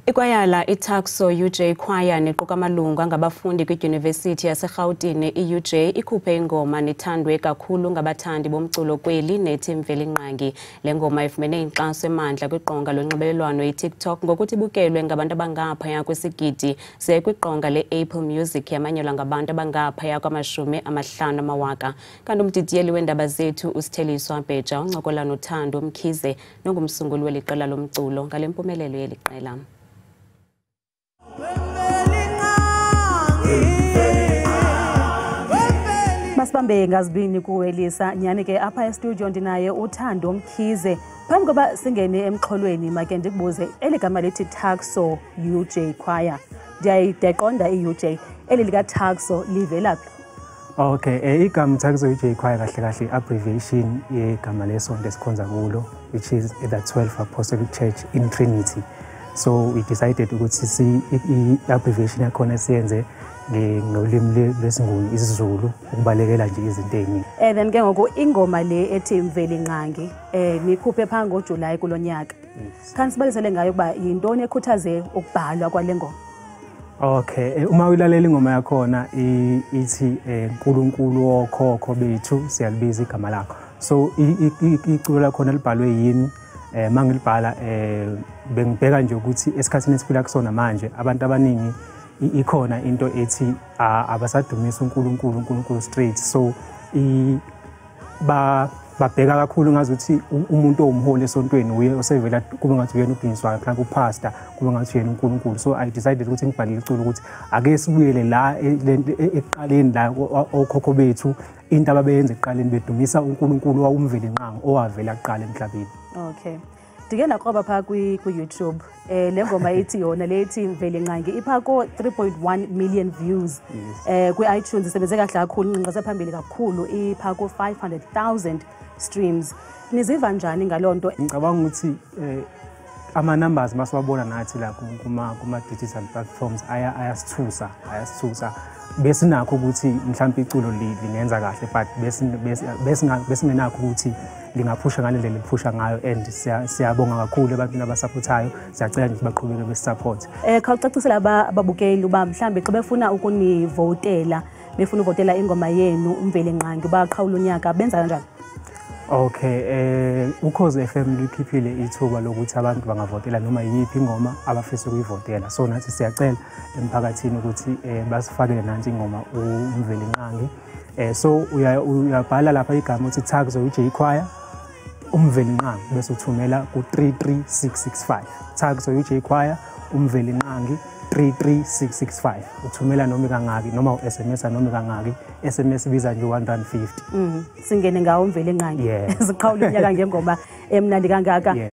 Ikwayala iTaxo UJ Choir nequka amalungu angabafundi kwiDyunivesithi yaseRhawutini i-UJ ikhuphe ingoma nethandwe kakhulu ngabathandi bomculo kweli nethi Mvelinqangi. Le ngoma ifumene inkxaso emandla kwiqonga lonxibelelwano iTikTok ngokuthi ibukelwe ngabantu abangaphaya kwesigidi ze kwiqonga le-Apple Music yamanyelwa ngabantu abangaphaya kwama-50 amawaka. Kanti umdidiyeli weendaba zethu uSitheliswa Bheja uncokola noThando Mkhize nongumsunguli weli qela lomculo ngale mpumelelo yeli qela. Masibambe ngazibini kuwelisa nyani ke apha e-studio ndinaye uThando Mkhize. Phambi koba singene emxholweni make ndikubuze eli gama lithi Taxo UJ Choir. Ndiyayiqonda i-UJ, eli lika Taxo livela phi? Okay, igama Taxo UJ Choir kahle kahle abbreviation yegama lesonto esikhonza kulo, which is the 12 Apostolic Church in Trinity. So we decided ukuthi si i-abbreviation yakhona siyenze ngolimi lwesiNguni isiZulu ukubalekela nje izinto eziningi. Then ke ngoku ingoma le ethi Mvelinqangi nikhuphe pha ngoJuly kulonyaka. Khanisibalisele ngayo ukuba yintoni ekhuthaze ukubhalwa kwale ngoma? Okay, uma uyilalela ingoma yakhona ithi uNkulunkulu wokhokho bethu siyalibiza igama lakho. So iculo lakhona libhalwe yimi. Mangilibhala bengibheka nje ukuthi esikhathini esiphila kusona manje abantu abaningi ikhona into ethi abasadumisa uNkulunkulu uNkulunkulu straight, so babheka kakhulu ngazuthi umuntu owumholi esontweni uye osevela kube ngathi uyena udunyiswayo, mhlawumbe upastor kube ngathi uyena uNkulunkulu. So I decided ukuthi ngibhale iculo ukuthi ake sibuyele la ekuqaleni la okhokho bethu into ababeyenza ekuqaleni bedumisa uNkulunkulu owawumvelinqangi owavela kuqala emhlabeni. Okay. Ndike ndakroba phaa ku-YouTube. Le ngoma ithi yona le ithi Mvelinqangi ipha ko 3.1 million views. Kwi-iTunes isebenze kahle kakhulu, inqinqise phambili kakhulu, ipha ko 500,000 streams. Niziva njani ngaloo nto? Ngicabanga ukuthi ama numbers masiwabona nathi la kuma digital platforms ayasithusa, ayasithusa. Besinakho ukuthi mhlawumbe iculo lingenza kahle, but besingenakho ukuthi lingaphusha ngale ndlela liphusha ngayo, and siyabonga kakhulu ebantwini abasupportayo. Siyacela nje baqhubeke besisupport. Khawucacisela ababukeli uba mhlawumbe xa befuna ukunivotela, befuna uvotela ingoma yenu uMvelinqangi baqhawula unyaka, benza kanjani? Okay, Ukhozi FM likhiphile ithuba lokuthi abantu bangavotela noma yiphi ingoma abafisa ukuyivotela. So nathi siyacela emphakathini ukuthi basifakele nansi ingoma uMvelinqangi. So uyabhala lapha igama uthi Taxo UJ Choir uMvelinqangi bese uthumela ku 33665. Taxo UJ Choir uMvelinqangi 33665. Uthumela noma kangaki, noma u-SMS noma kangaki. SMS ibiza nje 150. Singene ngawo uMvelinqangi. Siqhawula unyaka ngengoma emnandi kangaka.